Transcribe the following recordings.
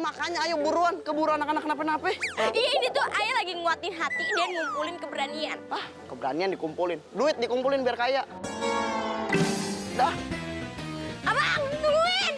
makanya ayo buruan, keburu anak-anak kenapa-napa. Iya, ini tuh ayah lagi nguatin hati dan ngumpulin keberanian. Ah, keberanian dikumpulin. Duit dikumpulin biar kaya. Dah. Abang, tungguin!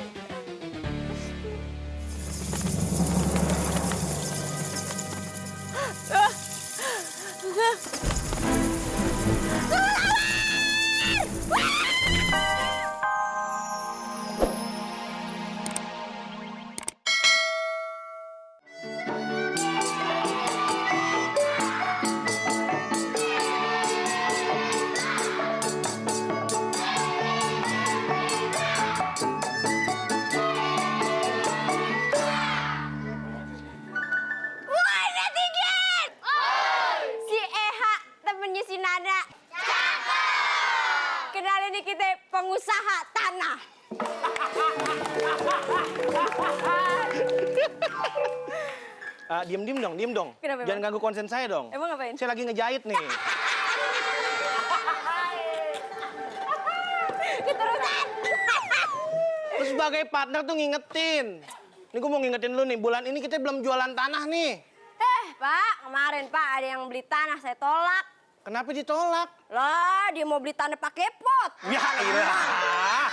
Woi, netizen! Si Eha, temennya si Nana. Kenalin nih kita pengusaha tanah. Diem dong. Kenapa, Bang? Jangan ganggu konsen saya dong. Emang ngapain? Saya lagi ngejahit nih. Keterusan. Terus sebagai partner tuh ngingetin. Ini gue mau ngingetin lu nih, bulan ini kita belum jualan tanah nih. Pak, kemarin Pak ada yang beli tanah, saya tolak. Kenapa ditolak? Lah, dia mau beli tanah pakai pot. Ya ilah.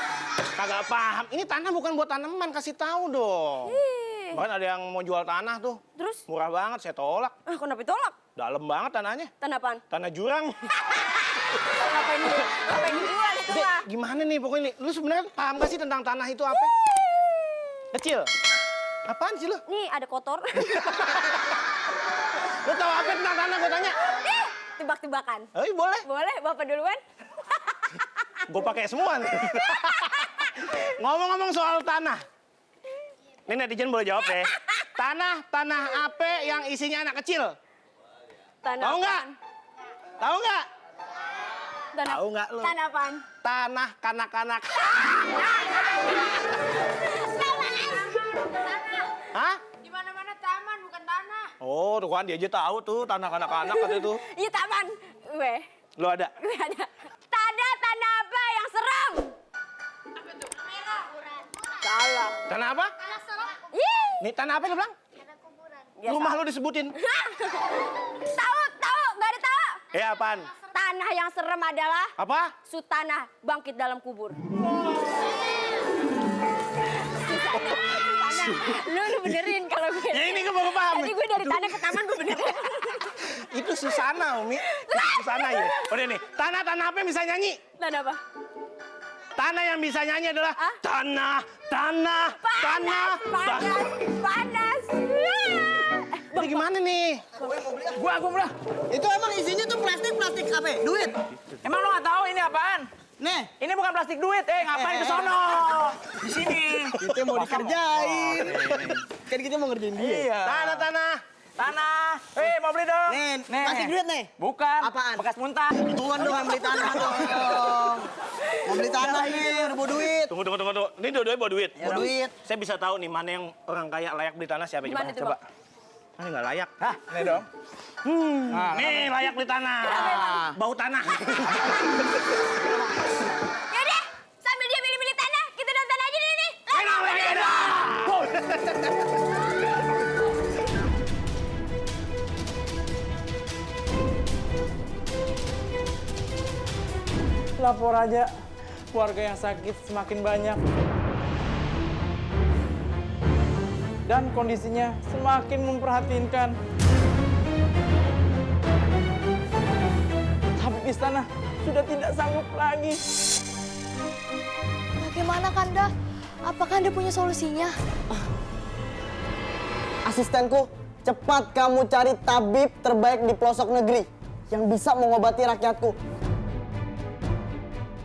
Kagak paham. Ini tanah bukan buat tanaman, kasih tahu dong. Ih. Bahkan ada yang mau jual tanah tuh. Terus? Murah banget, saya tolak. Kenapa ditolak? Dalam banget tanahnya. Tanah apaan? Tanah jurang. Ngapain dijual itu Dek, mah? gimana nih pokoknya nih? Lu sebenarnya paham gak sih tentang tanah itu apa? Kecil. Apaan sih lu? Nih ada kotor. Lu tahu apa tentang tanah gue tanya? Tebak-tebakan. Boleh. Boleh, Bapak duluan? Gue pakai semua nih. Ngomong-ngomong soal tanah. Ini netizen boleh jawab ya. Tanah apa yang isinya anak kecil? Tanah Tahu nggak? apaan? Tahu nggak? Tanah, Tahu nggak lu? Tanah apaan? Tanah kanak-kanak. Hah? Di mana-mana taman, bukan tanah. Oh, tuh kan dia aja tahu tuh tanah kanak-kanak kata itu. Iya taman. Gue Lu ada? ada. Tanah apa yang serem? Salah. Tanah apa? Ih. Nih tanah apa lu bilang? Biasa. Rumah lu disebutin. Tahu, nggak ada tahu. Apaan? Tanah yang serem adalah Apa? Sutanah bangkit dalam kubur. Lu benerin kalau gue. Ya ini gue baru paham. Tadi gue dari tanah ke taman gue benerin. Itu Susana, Umi. Susana ya. Udah nih, tanah apa yang bisa nyanyi? Tanah apa? Tanah yang bisa nyanyi adalah Hah? tanah. Panas. Ini gimana nih? Gua beli. Itu emang isinya tuh plastik apa? Duit. Emang lo nggak tahu ini apaan? Nih, Ini bukan plastik duit, ngapain ke sono? Di sini. kita mau dikerjain. Kan kita mau ngerjain dia. Iya. Tanah. Mau beli dong. Nih, plastik duit nih. Bukan. Apaan? Bekas muntah. Tuan dong yang beli tanah dong. Mau beli tanah nih, udah bawa duit. Tunggu. Ini dua-duanya bawa duit. Bawa duit. Saya bisa tahu nih mana yang orang kaya layak beli tanah siapa? Gimana tuh, Coba. Ini nggak layak. Hah, ini dong. Nih layak beli tanah. Bau tanah. Yaudah, sambil dia milih-milih tanah, kita nonton aja nih. Lapor aja. Keluarga yang sakit semakin banyak. Dan kondisinya semakin memprihatinkan. Tabib istana sudah tidak sanggup lagi. Bagaimana Kanda? Apa Kanda punya solusinya? Asistenku, cepat kamu cari tabib terbaik di pelosok negeri yang bisa mengobati rakyatku.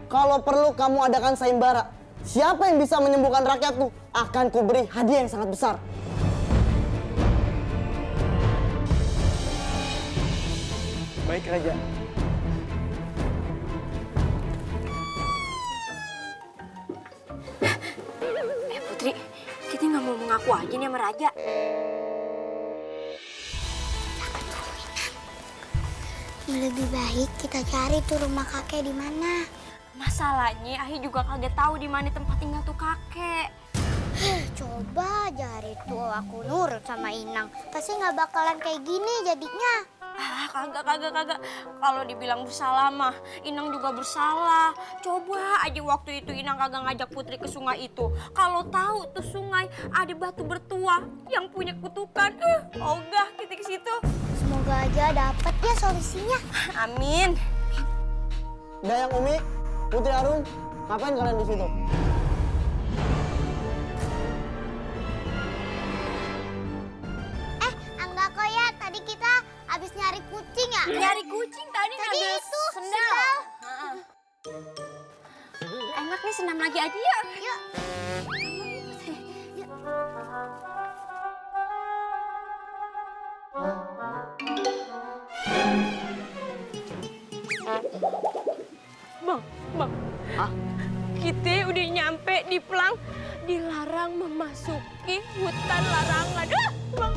Kalau perlu kamu adakan sayembara. Siapa yang bisa menyembuhkan rakyatku akan kuberi hadiah yang sangat besar. Baik, Raja. Putri, kita nggak mau mengaku aja nih sama Raja. Lebih baik kita cari tuh rumah kakek di mana. Masalahnya, Ahi juga kaget tahu di mana tempat tinggal tuh kakek. Coba aja hari itu aku nurut sama Inang. Pasti nggak bakalan kayak gini jadinya. Ah, kagak. Kalau dibilang bersalah mah, Inang juga bersalah. Coba aja waktu itu Inang kagak ngajak Putri ke sungai itu. Kalau tahu tuh sungai ada batu bertuah yang punya kutukan. Ogah kita ke situ. Semoga aja dapet ya solusinya. Amin. Dayang Umi, Putri Arum, ngapain kalian di situ? Enggak kok ya, tadi kita habis nyari kucing ya. Nyari kucing tadi ngambil itu sendal. Enak nih senam lagi aja ya. Yuk. Bang. Kita udah nyampe di Pelang, dilarang memasuki hutan larangan. Bang,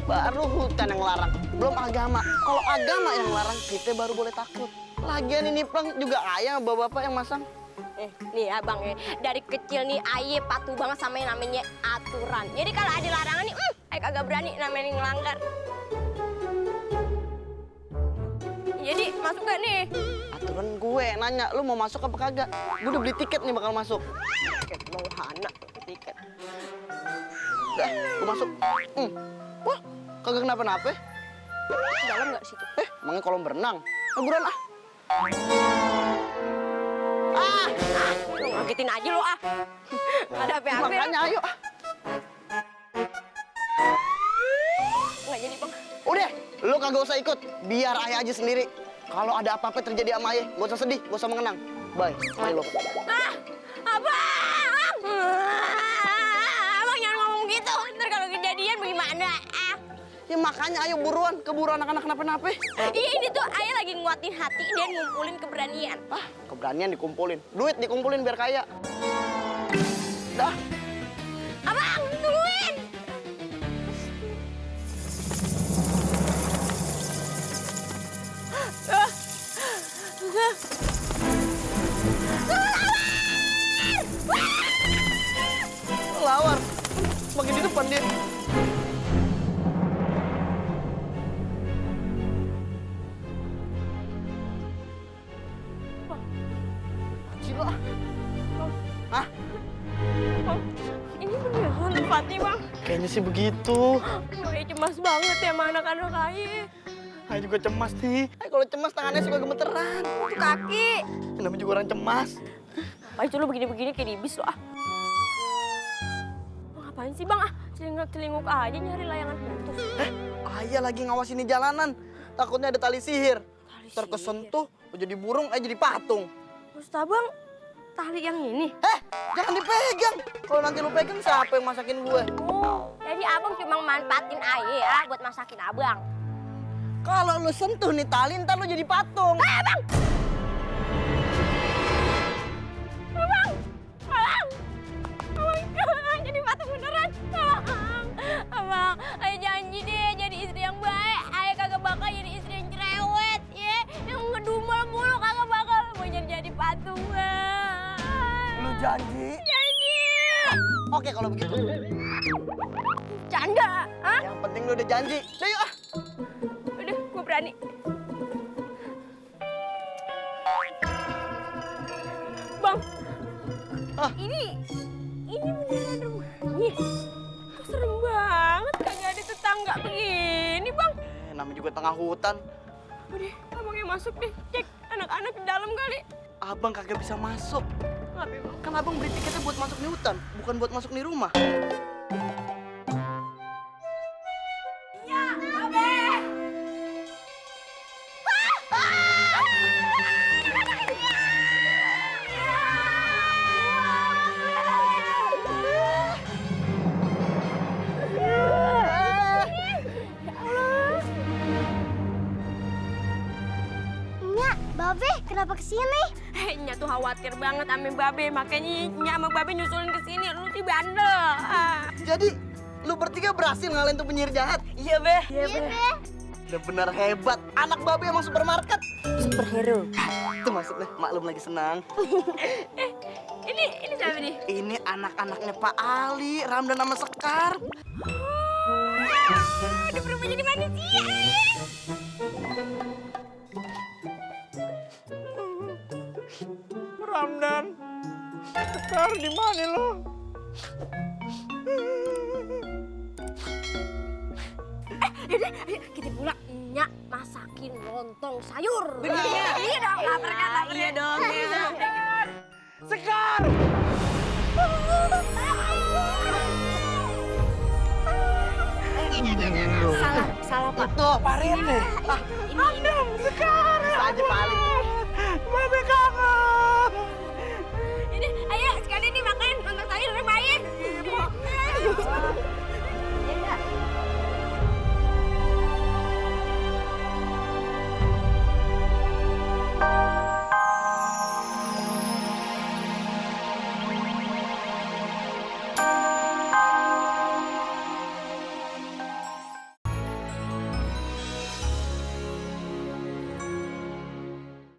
Baru hutan yang larang, belum agama. Kalau agama yang larang, kita baru boleh takut. Lagian ini Plang juga ayah bapak-bapak yang masang. nih abang ya, dari kecil nih Aye patuh banget sama yang namanya aturan. Jadi kalau ada larangan nih, Aye kagak berani namanya ngelanggar. Jadi masuk gak nih? Aturan gue nanya, lu mau masuk apa kagak? Gue udah beli tiket nih bakal masuk. Tiket mau hana, tiket. Udah, gue masuk. Wah, kagak kenapa-napa. Dalam nggak situ? Emangnya kolam berenang? Buruan ah. Lu ngagetin aja lo ah. Ada apa-apa. Makanya ayo. Nggak jadi bang. Udah, lu kagak usah ikut. Biar ayah aja sendiri. Kalau ada apa-apa terjadi sama ayah, gak usah sedih, gak usah mengenang. Bye, bye lo. Abang! Abang jangan ngomong gitu. Ntar kalau kejadian bagaimana? Ya makanya ayo buruan, keburu anak-anak kenapa-napa. Iya ini tuh Ayah lagi nguatin hati dan ngumpulin keberanian. Keberanian dikumpulin. Duit dikumpulin biar kaya. Dah. Abang, tungguin! Lawar. Makin di depan dia. Cilo. Hah? Bang, ini beneran tempatnya bang. Kayaknya sih begitu. Ayah cemas banget ya sama anak-anak Ayah. Ayah juga cemas nih. Kalau cemas tangannya suka gemeteran. Itu kaki. Namanya juga orang cemas. Ngapain sih lu begini-begini kayak di bis lo ah? Ngapain sih bang ah? Celinguk-celinguk aja nyari layangan putus. Ayah lagi ngawasin di jalanan. Takutnya ada tali sihir. Terkesentuh, jadi burung, jadi patung. Maksud abang, tali yang ini? Jangan dipegang. Kalau nanti lu pegang, siapa yang masakin gue? Oh, jadi abang cuma manfaatin Ayah buat masakin abang. Kalau lu sentuh nih tali, ntar lu jadi patung. Abang! Abang! Abang! Abang, jadi patung beneran. Abang, Ayah janji deh jadi istri yang baik. Ayah kagak bakal jadi istri yang cerewet, ya. Yang ngedumel mulu kagak bakal mau jadi patung, Bang. Lu janji? Janji. Oke kalau begitu. Canda, ah? Yang penting lu udah janji. Udah yuk ah. Udah, gue berani. Bang, ini beneran rumahnya. Kok serem banget, kagak ada tetangga begini, Bang. Namanya juga tengah hutan. Udah, abangnya masuk deh, cek anak-anak di dalam kali. Abang kagak bisa masuk. Ngapain, Bang? Kan abang beli tiketnya buat masuk di hutan, bukan buat masuk di rumah. Ya, Babe! Nyak, Babe, kenapa kesini? Nya tuh khawatir banget sama Babe, makanya Nya sama Babe nyusulin ke sini. Lu sih bandel. Jadi, lu bertiga berhasil ngalahin tuh penyihir jahat? Iya, Be. Iya, Be. Udah bener hebat. Anak babe emang supermarket. Superhero. Itu maksudnya, maklum lagi senang. Ini siapa nih? Ini anak-anaknya Pak Ali, Ramdan sama Sekar. Udah berubah jadi manusia. Ramdan, Sekar di mana lo? Yaudah, ayo kita pulang. Nyak masakin lontong sayur. Bener ya? Iya dong, lapar kan? Iya dong. Sekar! Salah Pak. Tuh, Parit nih. bisa aja Pak Ali. Babe